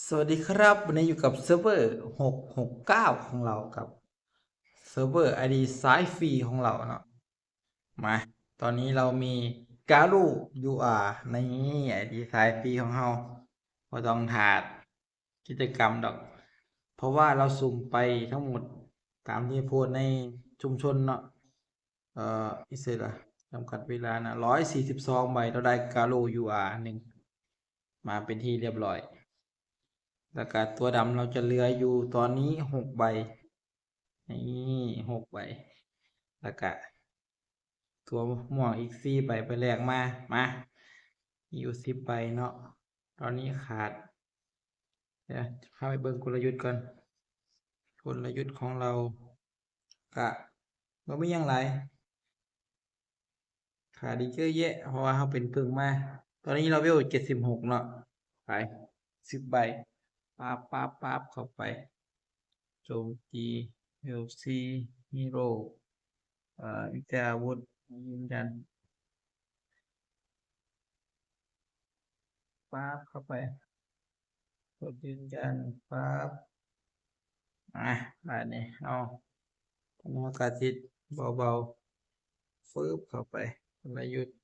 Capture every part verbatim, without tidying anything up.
สวัสดีครับ วันนี้อยู่กับเซิร์ฟเวอร์ หกหกเก้า ของเราครับ เซิร์ฟเวอร์ ไอดี สายฟรีของเราเนาะ มา ตอนนี้เรามี Garo U R ใน ไอดี สายฟรีของเรา บ่ต้องถ่ากิจกรรมดอก เพราะว่าเราสุ่มไปทั้งหมดตามที่โพสต์ในชุมชนเนาะ เอ่อ อิเซละ จำกัดเวลานะ ร้อยสี่สิบสองใบ เราได้ Garo U R หนึ่ง มาเป็นที่เรียบร้อย แล้วก็ตัวดำเราจะเหลืออยู่ตอนนี้หกใบ นี่ หกใบ แล้วก็ตัวม่วงอีกสี่ใบ ไปแลกมา มา มีอยู่สิบใบเนาะ ตอนนี้ขาด เดี๋ยวพาไปเบิ่งกลยุทธ์ก่อน กลยุทธ์ของเรา ก็บ่มีหยังหลาย ขาดอีกเยอะแยะ เพราะว่าเราเป็นเพิ่งมา ตอนนี้เราเวลเจ็ดสิบหกเนาะ ไป สิบใบ ป๊าบ ป๊าบ ป๊าบ เข้าไป โจมตี เวลสี่ ฮีโร่ เอ่อ วิทยาวุธ ยืนยัน ป๊าบ เข้าไป กดยืนยัน ป๊าบ อ่ะ บาดนี้ เอา ทำให้กระติดเบาๆ ฟึบ เข้าไป กลยุทธ์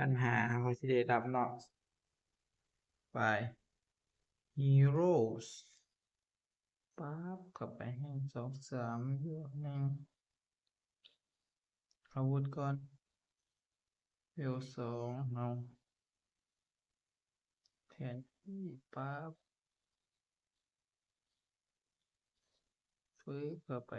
ปัญหาเขาสิได้รับเนาะ ไป Heroes ป๊าบ เข้าไป หนึ่ง สอง สาม บวก หนึ่ง อาวุธก่อน เวลสอง เอา แผนที่ ป๊าบ ฟึบ เข้าไป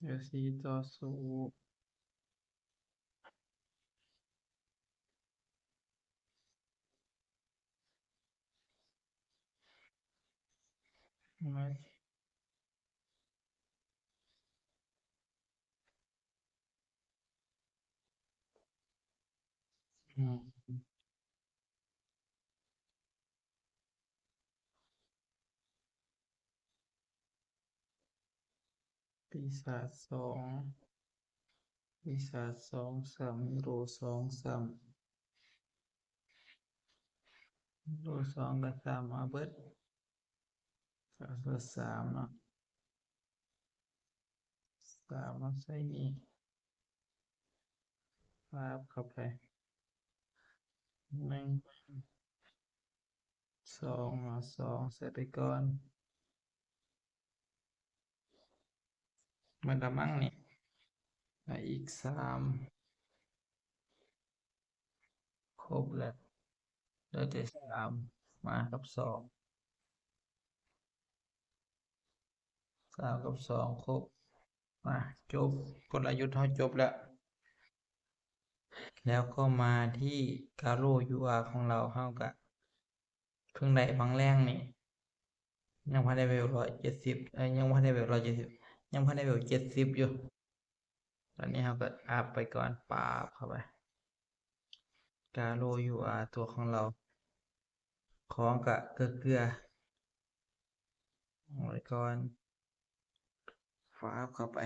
เดี๋ยวสีต่อสู้ มา อืม ปีศาจสอง ปีศาจสองซ้ำ ฮีโร่สองซ้ำ ฮีโร่สองก็ซ้ำ เอาเบิด ก็เหลือสามเนาะ สามมาใส่นี่ ป๊าบ เข้าไป หนึ่ง สอง เอา สอง ใส่ไปก่อน มันละมั้งนี่ อ่ะ อีกสาม ครบแล้ว เหลือแต่สาม มากับสอง สามกับสองครบ มา จบ กลยุทธ์เราจบแล้ว แล้วก็มาที่ Garo U R ของเรา เราก็เพิ่งได้บางแรงนี่ ยังบ่ได้เวลร้อยเจ็ดสิบ เอ้ย ยังบ่ได้เวลร้อยเจ็ดสิบ ยังบ่ได้เวลเจ็ดสิบอยู่ ตอนนี้เราก็อัพไปก่อน ป๊าบ เข้าไป Garo U R ตัวของเรา ของก็เกลือๆ เอาไว้ก่อน ป๊าบ เข้าไป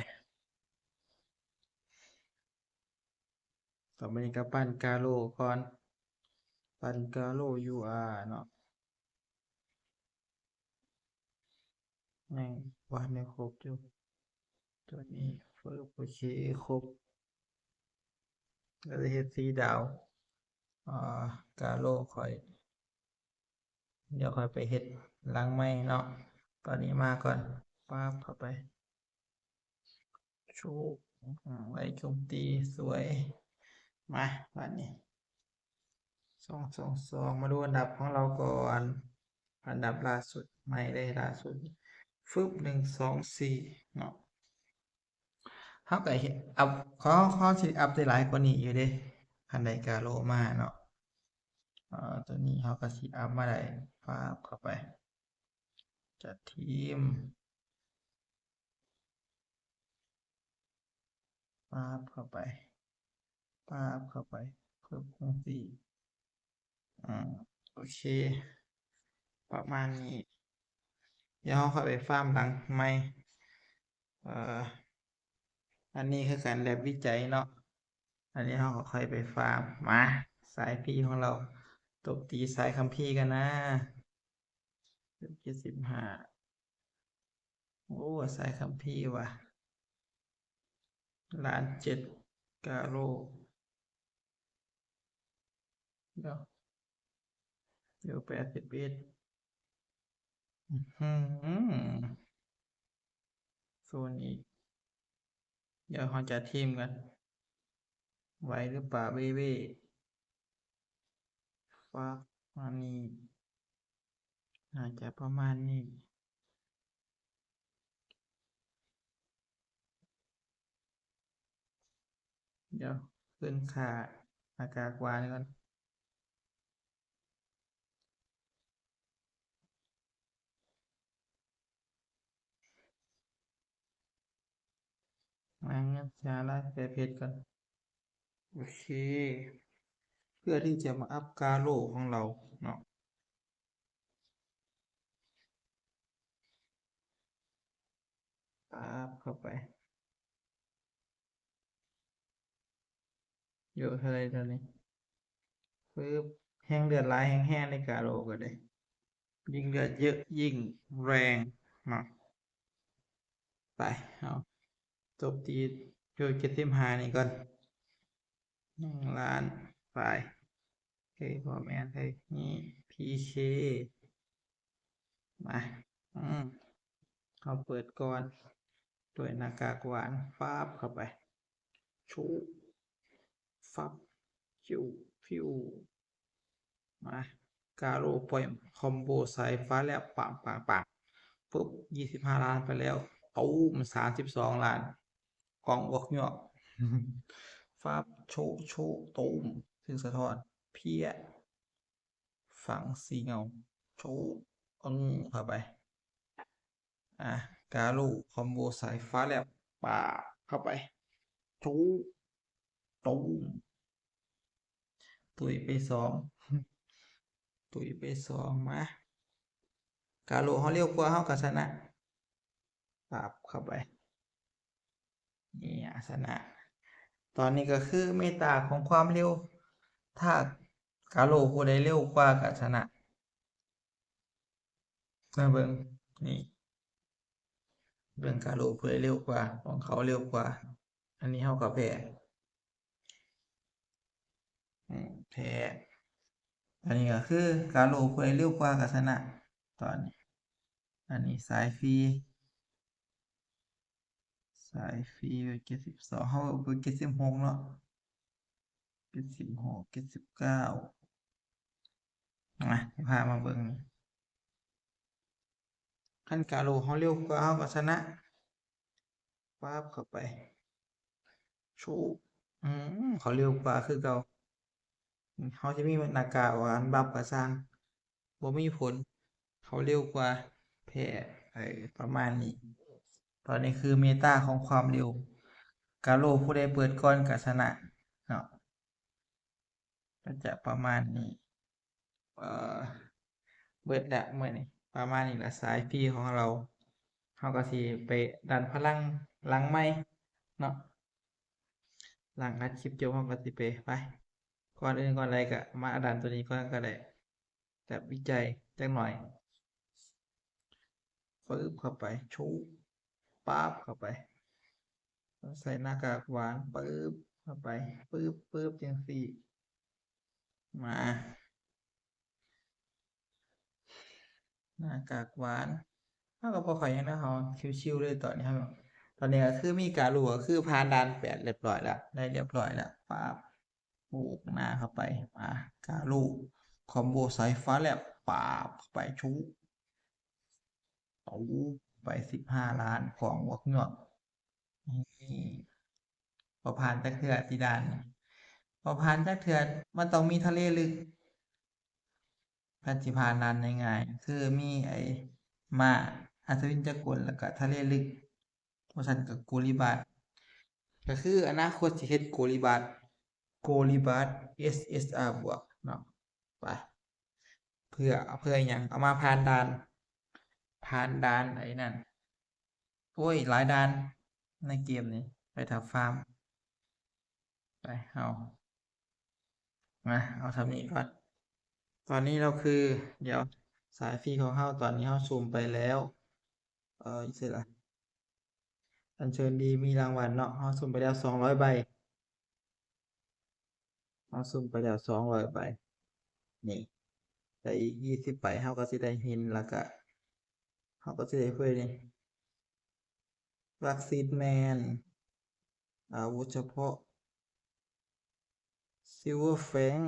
ต่อไปนี้ก็ปั้น Garo ก่อน ปั้น Garo U R เนาะ ยังบ่ทันได้ครบอยู่ ตัวนี้ ฟึบ โอเค ครบ ก็จะเฮ็ดสีดาว อ่า Garo ค่อย เดี๋ยวค่อยไปเฮ็ดหลังใหม่เนาะ ตอนนี้มาก่อน ป๊าบ เข้าไป ชุบ อืม ไว้โจมตี สวย มา บาดนี้ สอง สอง สอง มาดูอันดับของเราก่อน อันดับล่าสุด ใหม่เลยล่าสุด ฟึบ หนึ่ง สอง สี่ เนาะ เราก็เฮ็ดอัพ เขา เขาสิอัพได้หลายกว่านี้อยู่เด้ คันได้ Garo มาเนาะ อ่า ตัวนี้เราก็สิอัพมาได้ ป๊าบ เข้าไป จัดทีม ป๊าบ เข้าไป ป๊าบ เข้าไป เพิ่มจั่งซี้ อ่า โอเค ประมาณนี้ เดี๋ยวเราค่อยไปฟาร์มหลังใหม่ เอ่อ อันนี้คือการแลบวิจัยเนาะ อันนี้เราก็ค่อยไปฟาร์ม มา สายพีของเรา ตบตีสายคัมภีร์กันนะ เจ็ดสิบห้า โอ้ สายคัมภีร์ว่ะ ล้านเจ็ด กาโร่ เดี๋ยว เดี๋ยว แปดสิบเอ็ด อื้อหือ โซนอีก เดี๋ยวเราจะทีมกัน ไหวหรือเปล่า เว่เว่ ฟัก อันนี้ น่าจะประมาณนี้ เดี๋ยว ขึ้นค่าหน้ากากหวานก่อน มา เงินสหรัฐ ใส่เพจก่อน โอเค เพื่อที่จะมาอัพกาโร่ของเราเนาะ ปั๊บเข้าไป อยู่เท่าไรตอนนี้ ปึ๊บ แฮงเลือดหลายแฮงๆ ในกาโร่ก็ได้ ยิ่งเลือดเยอะยิ่งแรงเนาะ ไป เอา ตบตีอยู่ เจ็ดสิบห้า นี่ก่อน หนึ่งล้าน ไป เฮ้ย บ่แม่น เฮ้ย นี่ พีเค มา อืม เอาเปิดก่อน ด้วยหน้ากากหวาน ฟับเข้าไป ชุ ฟับ ฟิว ฟิว มา กาโร่ปล่อยคอมโบสายฟ้าแลบ ปัง ปัง ปัง ปุ๊บ ยี่สิบห้าล้านไปแล้ว ตูม สามสิบสองล้าน กองอ้วกยวก ฟับ โชะ โชะ ตูม ซึ่งสะท้อน เพี้ย ฝังสีเงา โชะ อืม เข้าไป อ่ะ กาโร่คอมโบสายฟ้าแลบ ปาบเข้าไป โชะ ตูม ตุยไปสอง ตุยไปสอง มา กาโร่เฮาเร็วกว่า เฮาก็ชนะ ปาบเข้าไป นี่ ชนะ ตอนนี้ก็คือเมตาของความเร็ว ถ้ากาโร่ผู้ใดเร็วกว่าก็ชนะ มาเบิ่ง นี่ เบิ่งกาโร่ผู้ใดเร็วกว่า ของเขาเร็วกว่า อันนี้เฮาก็แพ้ อืม แพ้ อันนี้ก็คือกาโร่ผู้ใดเร็วกว่าก็ชนะ ตอนนี้ อันนี้สายฟรี สายฟรี เจ็ดสิบสอง เฮาเอาไป เจ็ดสิบหก เนาะ เจ็ดสิบหก เจ็ดสิบเก้า มา พามาเบิ่ง คันกาโร่เฮาเร็วกว่า เฮาก็ชนะ ปั๊บเข้าไป ชุ อืม เขาเร็วกว่าคือเก่า เฮาจะมีหน้ากากหวานบัฟก็ซ่าง บ่มีผล เขาเร็วกว่า แพ้ เออ ประมาณนี้ ตอนนี้คือเมตาของความเร็ว กาโร่ผู้ใดเปิดก่อนก็ชนะ เนาะ ก็จะประมาณนี้ เอ่อ เบิดละมื้อนี้ ประมาณนี้ละ สายฟรีของเรา เฮาก็สิไปดันพลังหลังไมค์เนาะ หลังอัดคลิปจบ เฮาก็สิไป ไป ก่อนอื่นก่อนใดก็มาดันตัวนี้ก่อนก็ได้ แบบวิจัยจักหน่อย ปึ๊บเข้าไป ชุ ปั๊บเข้าไป ใส่หน้ากากหวาน ปึ๊บเข้าไป ปึ๊บ ปึ๊บ จังซี้ มา หน้ากากหวาน เฮาก็บ่ค่อยหยังนะ เฮาชิวๆเลยตอนนี้ เฮา ตอนนี้ก็คือมีกาโร่ ก็คือผ่านด่านแปดเรียบร้อยแล้ว ได้เรียบร้อยแล้ว ปั๊บ โบกหน้าเข้าไป มา กาโร่ คอมโบสายฟ้าแลบ ปาบเข้าไป ชุ ตูม ไป สิบห้าล้าน ของอ้วกยวก นี่ บ่ผ่านจักเทื่อที่ด่านนี่ บ่ผ่านจักเทื่อ มันต้องมีทะเลลึก คันสิผ่านด่านง่ายๆ คือมีไอ้ม้า อัศวินจักรกล แล้วก็ทะเลลึก บ่ซั้นก็โกลิบาท ก็คืออนาคตสิเฮ็ดโกลิบาท โกลิบาท เอสเอสอาร์ บวกเนาะ ไป เพื่อ เพื่อหยัง เอามาผ่านด่าน ผ่ ผ่านด่านไอ้นั่น โอ้ย หลายด่านในเกมนี้ ไปถ้าฟาร์ม ไป เอา มา เอาทำนี้ก่อน ตอนนี้เราคือ เดี๋ยว สายฟรีของเฮา ตอนนี้เฮาซุ่มไปแล้ว เอ่อ อีกเสร็จละ อัญเชิญดีมีรางวัลเนาะ เฮาซุ่มไปแล้วสองร้อยใบ เฮาซุ่มไปแล้วสองร้อยใบ นี่ แต่อีกยี่สิบใบ เฮาก็สิได้หิน แล้วก็ เฮาก็สิได้เพิ่นนี่ วักซีดแมน อาวุธเฉพาะ ซิลเวอร์แฟง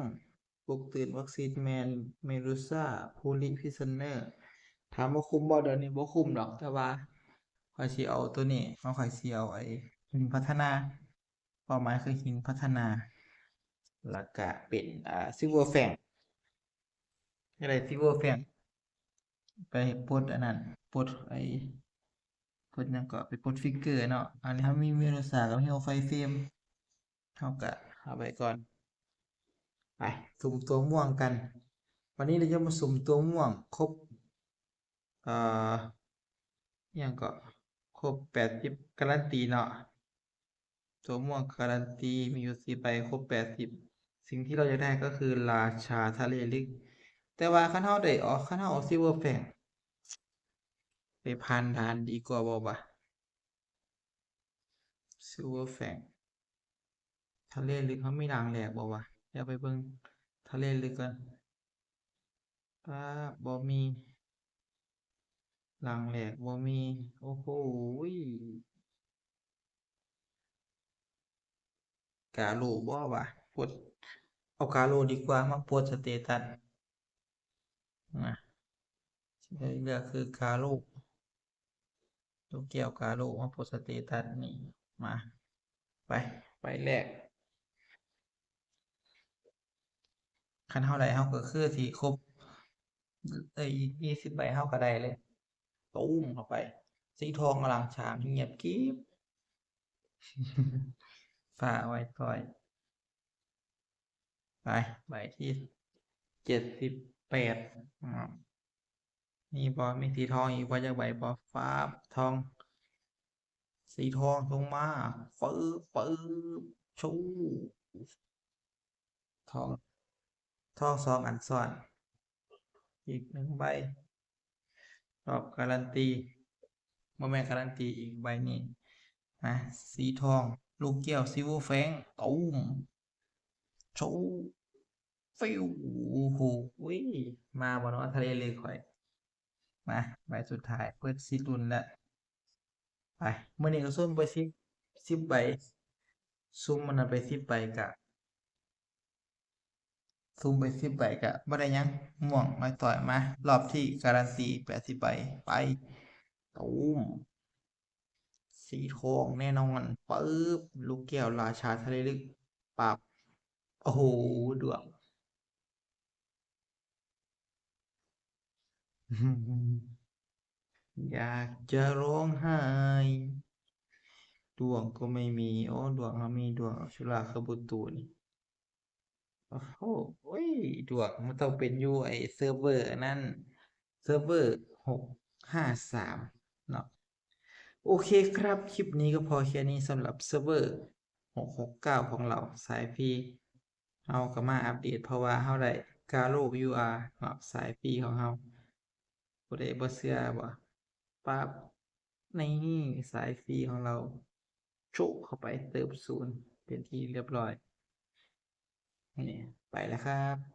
ปลุกตื่นวักซีดแมน เมดูซ่า พูลิพิซเนอร์ ถามว่าคุ้มบ่ เดี๋ยวนี้บ่คุ้มดอก แต่ว่าข้อยสิเอาตัวนี้ เฮาข้อยสิเอาไอ้หินพัฒนา เป้าหมายคือหินพัฒนา แล้วก็เป็น อ่า ซิลเวอร์แฟง อะไร ซิลเวอร์แฟง ไปปลดอันนั้น ปลดไอ้ ปลดหยังก็ ไปปลดฟิกเกอร์เนาะ อันนี้เฮามีเมดูซ่ากับเฮลไฟเฟรม เฮาก็เอาไว้ก่อน ไป สุ่มตัวม่วงกัน วันนี้เราจะมาสุ่มตัวม่วงครบ เอ่อ อิหยังก็ ครบแปดสิบ การันตีเนาะ ตัวม่วงการันตีมีอยู่สี่ใบ ครบแปดสิบ สิ่งที่เราอยากได้ก็คือราชาทะเลลึก แต่ว่าคันเฮาได้ออก คันเฮาออกซิลเวอร์แฟง ไปผ่านด่านดีกว่าบ่วะ ซิลเวอร์แฟง ทะเลลึกเฮามีรางแรกบ่วะ เดี๋ยวไปเบิ่งทะเลลึกก่อน ป๊าบ บ่มี รางแรกบ่มี โอ้โหย กาโร่บ่วะ ปลด เอากาโร่ดีกว่า มาปลดสเตตัส นะ สิ่งที่เลือกคือกาโร่ ลูกแก้วกาโร่ มาปลดสเตตัสนี่ มา ไป ใบแรก คันเฮาได้ เฮาก็คือสิครบ เอ้ย อีกยี่สิบใบ เฮาก็ได้เลย ตูมเข้าไป สีทองอลางชาง เงียบกริบ ฟ้าไว้ก่อย ไป ใบที่เจ็ดสิบแปด อ่า มีบ่ มีสีทองอีกบ่ จักใบบ่ ฟ้าบ ทอง สีทองลงมา ปึ๊บ ปึ๊บ ชู ทอง ทองสองอันซ้อน อีกหนึ่งใบ รอบการันตี บ่แม่นการันตี อีกใบนี้นะ สีทอง ลูกแก้วซิลเวอร์แฟง ตูม ชู ฟิว โอ้โหย มาบ่เนาะ ทะเลลึกข่อย มา ใบสุดท้าย เปิดสิบลุ้นแล้ว ไป มื้อนี้ก็ซุ่มไปสิบ สิบใบ ซุ่มมันนั้นไปสิบใบกะ ซุ่มไปสิบใบกะบ่ได้หยัง ม่วงน้อยต่อยมา รอบที่การันตีแปดสิบใบ ไป ตูม สีทองแน่นอน ปึ๊บ ลูกแก้วราชาทะเลลึก ปับ โอ้โห ดวง อยากจะร้องไห้ ดวงก็ไม่มี โอ้ ดวงเฮามี ดวงเอาชุลาคาบุตูนี่ โอ้โห โอ้ย ดวงมันต้องเป็นอยู่ไอ้เซิร์ฟเวอร์นั่น เซิร์ฟเวอร์หกห้าสามเนาะ โอเคครับ คลิปนี้ก็พอแค่นี้สำหรับเซิร์ฟเวอร์หกหกเก้าของเรา สายฟรี เฮาก็มาอัปเดต เพราะว่าเฮาได้กาโร่ ยูอาร์ เนาะ สายฟรีของเฮา ผู้ใดบ่เชื่อบ่ ปั๊บ นี่ สายฟรีของเรา โชะเข้าไป เติมศูนย์ เป็นที่เรียบร้อย นี่ ไปแล้วครับ